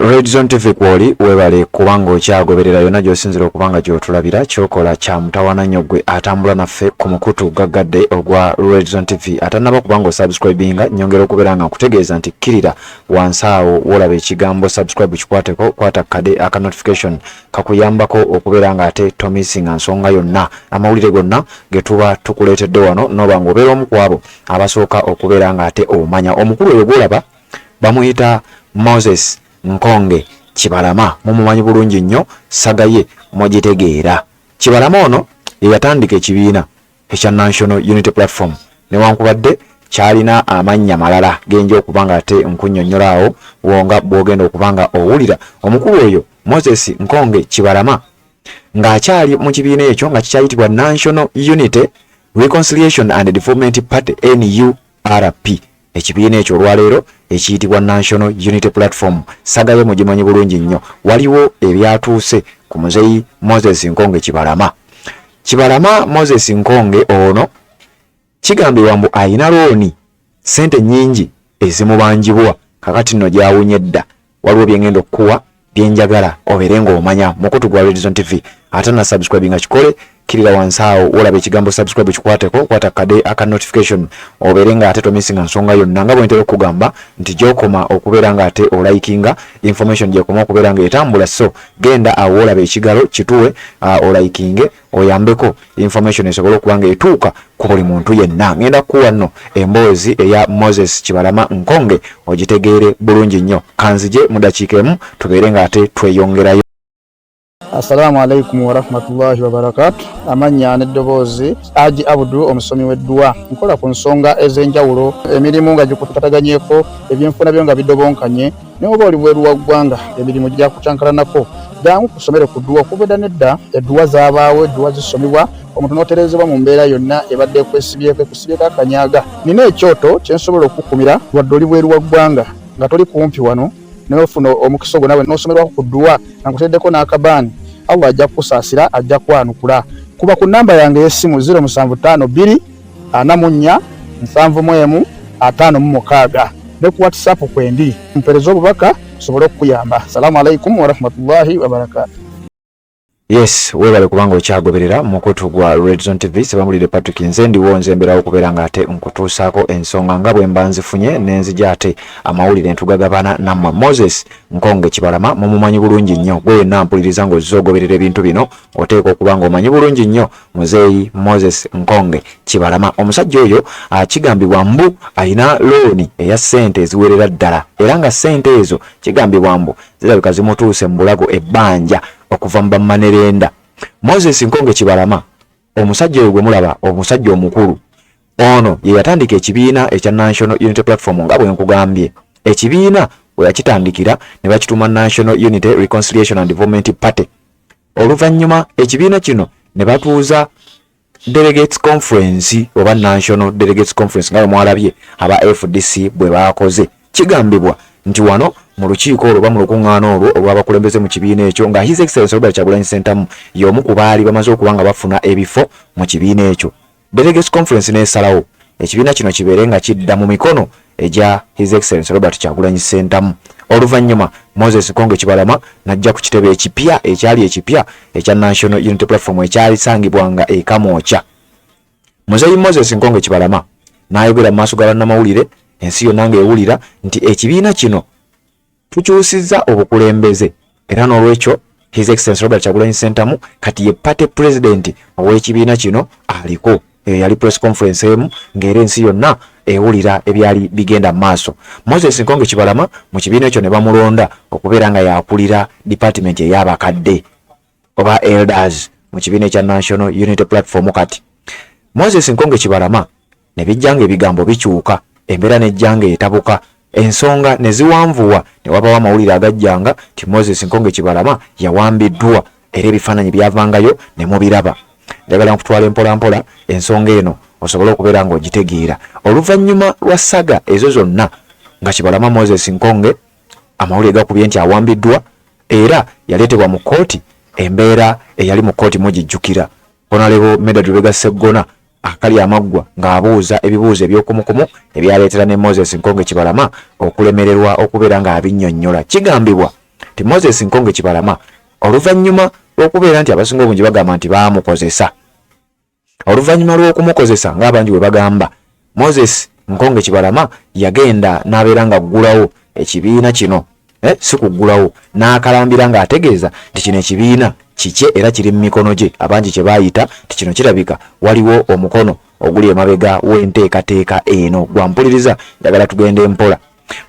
Red Zone TV kwoli, webale kubanga okyagoberera yonna gy'osinzira okubanga gy'otulabira. Kyokola kya mutawaana nnyo gwe atambula naffe ku mukutu gaggadde ogwa Red Zone TV. Atannaba kubanga osubscribinga, nyongera okubeera nga nkutegeeza nti kkirira wansi awo wolaba ekigambo subscribe, kikwateko, kwata kade aka notification kakuyambako okubeera nga ate tomissinga nsonga yonna, amawulire gonna ge tuba tukuleetedde wano, noba ng'obeera omu ku abo abasooka okubeera nga ate omanya. Omukulu oyo gwolaba bamuyita Moses Nkonge Kibalama, mumumanyi bulungi nnyo, saga ye mugitegeera. Kibalama ono ye yatandika ekibiina ekya National Unity Platform, newankubadde kyalina amannya malala genja okuba nga ate nkunnyonnyola awo wonga bw'ogenda okuba nga owulira. Omukulu oyo Moses Nkonge Kibalama ng'akyali mu kibiina ekyo nga kikyayitibwa National Unity Reconciliation and Development Party, NURP, ekibiina ekyo olwaleero ekiyitibwa National Unity Platform, saga ye mugimanyi bulungi nnyo. Waliwo ebyatuuse ku muzeyi Moses Nkonge Kibalama. Kibalama Moses Nkonge ono kigambibwa mbu ayina looni, ssente nnyingi ezimubanjibwa. Kakati nno gyawunye edda. Waliwo byengenda okukuwa byenjagala obeere ng'omanya. Mukutu gwa Red Zone TV, ate na subscribe nga kikole, kirira wansi awo wolaba ekigambo subscribe, kikwateko, kwata kade aka notification obeere nga ate tomissinga nsonga yonna. Nga bwentera okukugamba nti gyokoma okubeera nga ate olikinga information, gyekoma okubeera nga etambula. So genda awo wolaba ekigalo kituwe, olikinge, oyambeko information esobole okuba nga etuuka ku buli muntu yenna. Ngenda kukuwa nno emboozi eya Moses Kibalama Nkonge ogitegeere bulungi nnyo. Kanzije mu dakiika emu tubeere nga ate tweyongerayo. Assalamu alaikum warahmatullahi wabarakatu. Amannya n'eddoboozi, Aji Abudu, omusomi w'edduwa. Nkola ku nsonga ez'enjawulo, emirimu nga gikutataganyeko, ebyenfuna byo nga bidobonkanye, naye oba oli bweru wa ggwanga, emirimu gyakucankalanako, jangu kusomere ku dduwa. Okuva edda nedda edduwa zaabaawo, edduwa zisomebwa omuntu n'otereezebwa mu mbeera yonna ebadde ekwesibyeko, ekusibyeko akanyaga. Nina ekyoto kye nsobola okukukumira wadde oli bweru wa ggwanga, nga toli kumpi wano, naye ofuna omukisa ogwo nawe n'osomerwako ku dduwa nga nkuteddeko n'akabaani. Allah ajja kukusaasira, ajja kwanukula. Kuba ku namba yange ey'essimu 0752 44 71 56, ne ku WhatsApp kwendi, mpereze obubaka nsobole okukuyamba. Assalamu alaikum warahmatullahi wabarakatu. Yes, webale kubanga okyagoberera mukutu gwa Red Zone TV. Sebamulire Patrick, nze ndiwo, nze mbeerawo okubeera nga ate nkutuusaako ensonga nga bwe mba nzifunye nenzija, ate amawulire ntugagabana nammwe. Moses Nkonge Kibalama mumumanyi bulungi nnyo. Gwe yenna mpuliriza ng'ozze ogoberera ebintu bino, oteekwa okuba ng'omanyi bulungi nnyo muzeeyi Moses Nkonge Kibalama. Omusajja oyo kigambibwa mbu alina looni eya ssente eziwerera ddala, era nga ssente ezo kigambibwa mbu zirabika zimutuuse mu bulago, ebbanja okuva mu bammanerenda. Moses Nkonge Kibalama, omusajja oyo gwe mulaba, omusajja omukulu ono ye yatandika ekibiina ekya National Unity Platform. Nga bwe nkugambye, ekibiina we yakitandikira ne bakituuma National Unity Reconciliation and Development Party. Oluvannyuma ekibiina kino ne batuuza Delegates Conference oba National Delegates Conference, nga bwe mwalabye aba FDC bwe baakoze. Kigambibwa nti wano mu lukiiko olwo oba mu lukuŋŋaana olwo olw'abakulembeze mu kibiina ekyo, nga His Excellency Robert Kyagulanyi Ssentamu y'omu ku baali bamaze okuba nga bafuna ebifo mu kibiina ekyo, Delegates Conference n'esalawo ekibiina kino kibeere nga kidda mu mikono egya His Excellency Robert Kyagulanyi Ssentamu. Oluvannyuma Moses Nkonge Kibalama n'ajja ku kitebe ekipya, ekyali ekipya ekya National Unity Platform ekyalisangibwanga e Kamwokya. Muzeeyi Moses Nkonge Kibalama n'ayogera mu maaso ga bannamawulire, ensi yonna ng'ewulira, nti ekibiina kino tukyusizza obukulembeze, era n'olwekyo His Excellency Robert Kyagulanyi Ssentamu kati ye party president ow'ekibiina kino aliko. Eyo yali press conference emu ng'era ensi yonna ewulira ebyali bigenda mu maaso. Moses Nkonge Kibalama mu kibiina ekyo ne bamulonda okubeera nga yakulira department ey'abakadde oba elders mu kibiina ekya National Unity Platform. Kati Moses Nkonge Kibalama ne bijja nga ebigambo bikyuka, embeera nejja nga etabuka, ensonga ne ziwanvuwa, ne wabawo amawulire agajjanga nti Moses Nkonge Kibalama yawambiddwa, era ebifaananyi byavangayo ne mubiraba. Njagala nkutwala empolampola ensonga eno osobole okubeera ng'ogitegeera. Oluvannyuma lwa saga ezo zonna nga Kibalama Moses Nkonge amawulire gakubye nti awambiddwa era yaleetebwa mu kkooti, embeera eyali mu kkooti mugijjukira. Honorable Medard Lubega Sseggona akali amaggwa ng'abuuza ebibuuzo eby'okumukumu ebyaleetera ne Moses Nkonge Kibalama okulemererwa okubeera ng'abinnyonnyola. Kigambibwa nti Moses Nkonge Kibalama oluvannyuma lw'okubeera nti abasinga obungi bagamba nti baamukozesa, oluvannyuma lw'okumukozesa ng'abangi bwe bagamba, Moses Nkonge Kibalama yagenda n'abeera ng'aggulawo ekibiina kino, si kuggulawo, n'akalambira ng'ategeeza nti kino ekibiina kikye era kiri mu mikono gye, abangi kye baayita nti kino kirabika waliwo omukono oguli emabega w'enteekateeka eno. Gwampuliriza, njagala tugende mpola.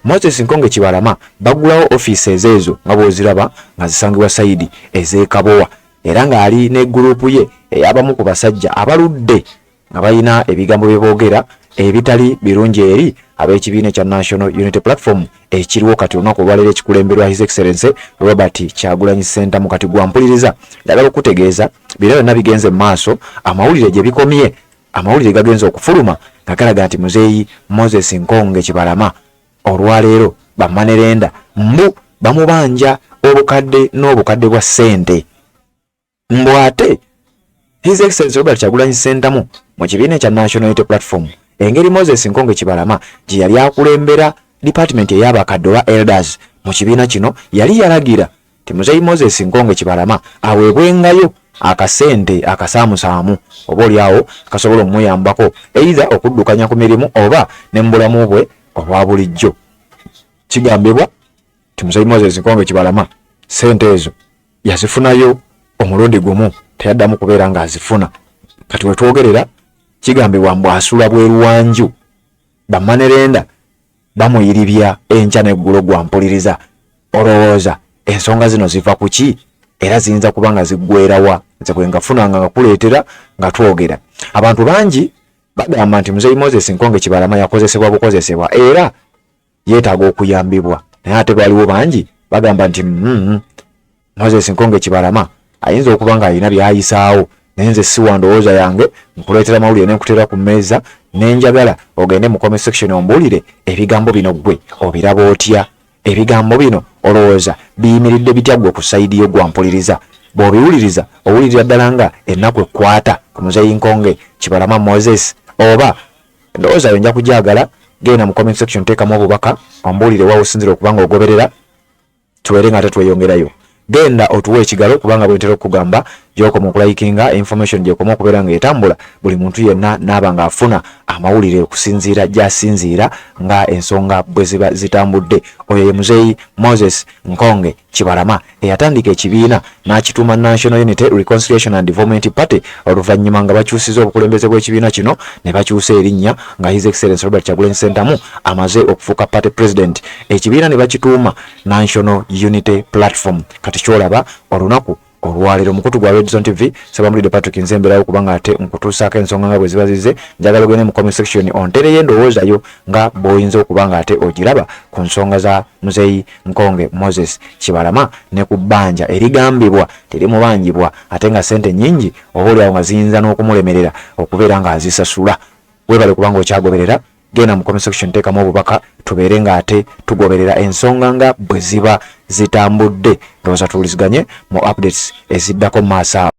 Moses Nkonge Kibalama baggulawo ofiisi ezeezo nga bw'oziraba nga zisangibwa sayidi ez'e Kabowa, era ng'ali ne gurupu ye ey'abamu ku basajja abaludde nga balina ebigambo bye boogera ebitali birungi eri ab'ekibiina ekya National Unity Platform ekiriwo kati olunaku olwaleero, ekikulemberwa His Excellency Robert Kyagulanyi Ssentamu. Kati gwampuliriza, njagala okutegeeza bino byonna bigenze mu maaso, amawulire gye bikomye, amawulire gagenze okufuluma nga galaga nti muzeeyi Moses Nkonge Kibalama olwaleero bamanerenda mbu bamubanja obukadde n'obukadde bwa ssente, mbu ate His Excellency Robert Kyagulanyi Ssentamu mu kibiina ekya National Unity Platform, engeri Moses Nkonge Kibalama gye yali akulembera department ey'abakadde oba elders mu kibiina kino, yali yalagira nti muzeeyi Moses Nkonge Kibalama aweebwengayo akasente akasaamusaamu oba oliawo kasobola omuyambako either okuddukanya ku mirimu oba ne mu bulamu bwe obwa bulijjo. Kigambibwa nti muzeeyi Moses Nkonge Kibalama sente ezo yazifunayo omulundi gumu, teyaddamu kubeera ng'azifuna. Kati wetwogerera kigambibwa mbu asula bweru wa nju, bamanerenda bamuyiribya enkya n'eggulo. Gwampuliriza, olowooza ensonga zino ziva ku ki era ziyinza kuba nga ziggwerawa? Nze bwe ngafunanga nga kuleetera nga twogera. Abantu bangi bagamba nti muzeeyi Moses Nkonge Kibalama yakozesebwa bukozesebwa era yeetaaga okuyambibwa, naye ate baliwo bangi bagamba nti Moses Nkonge Kibalama ayinza okuba ng'alina by'ayisaawo. Naye nze siwa ndowooza yange, nkuleetera mawulire ne nkuteera ku mmeeza, ne njagala ogende mu comment section ombuulire ebigambo bino ggwe obiraba otya? Ebigambo bino olowooza biyimiridde bitya ggwe ku side yo? Gwampuliriza, bw'obiwuliriza owulirira ddala nga ennaku ekkwata ku muzeeyi Nkonge Kibalama Moses, oba endowooza yo nja kugyagala. Genda mu comment section, teekamu obubaka, ombuulire wa osinzira okuba nga ogoberera, tubeere nga ate tweyongerayo. Genda otuwe ekigalo, kubanga bwe ntera okukugamba, gy'okoma okulikinga information gy'ekoma okubeera ng'etambula, buli muntu yenna n'aba ng'afuna amawulire okusinziira gy'asinziira nga ensonga bwe ziba zitambudde. Oyo ye muzeeyi Moses Nkonge Kibalama eyatandika ekibiina n'akituuma National Unity, Reconciliation and Development Party, oluvannyuma nga bakyusiza obukulembeze bw'ekibiina kino ne bakyusa erinnya nga His Excellency Robert Kyagulanyi Ssentamu amaze okufuuka party president, ekibiina ne bakituuma National Unity Platform. Kati kyolaba olunaku olwaleero, omukutu gwa Redzone TV, Sebamulidde Patrick nze mbeerawo kubanga ate nkutuusaako ensonga nga bwe ziba zize. Njagala ogende mu comment section ontereyo endowoozayo nga bw'oyinza okuba nga ate ogiraba ku nsonga za muzeeyi Nkonge Moses Kibalama ne ku bbanja erigambibwa terimubanjibwa, ate nga ssente nnyingi oba oliawo nga ziyinza n'okumulemerera okubeera ng'azisasula. Weebale kubanga okyagoberera. Genda mu comment section, teekamu obubaka, tubeere ng'ate tugoberera ensonga nga bwe ziba zitambudde. Ndowooza tuwuliziganye mu updates eziddako mu maaso awo.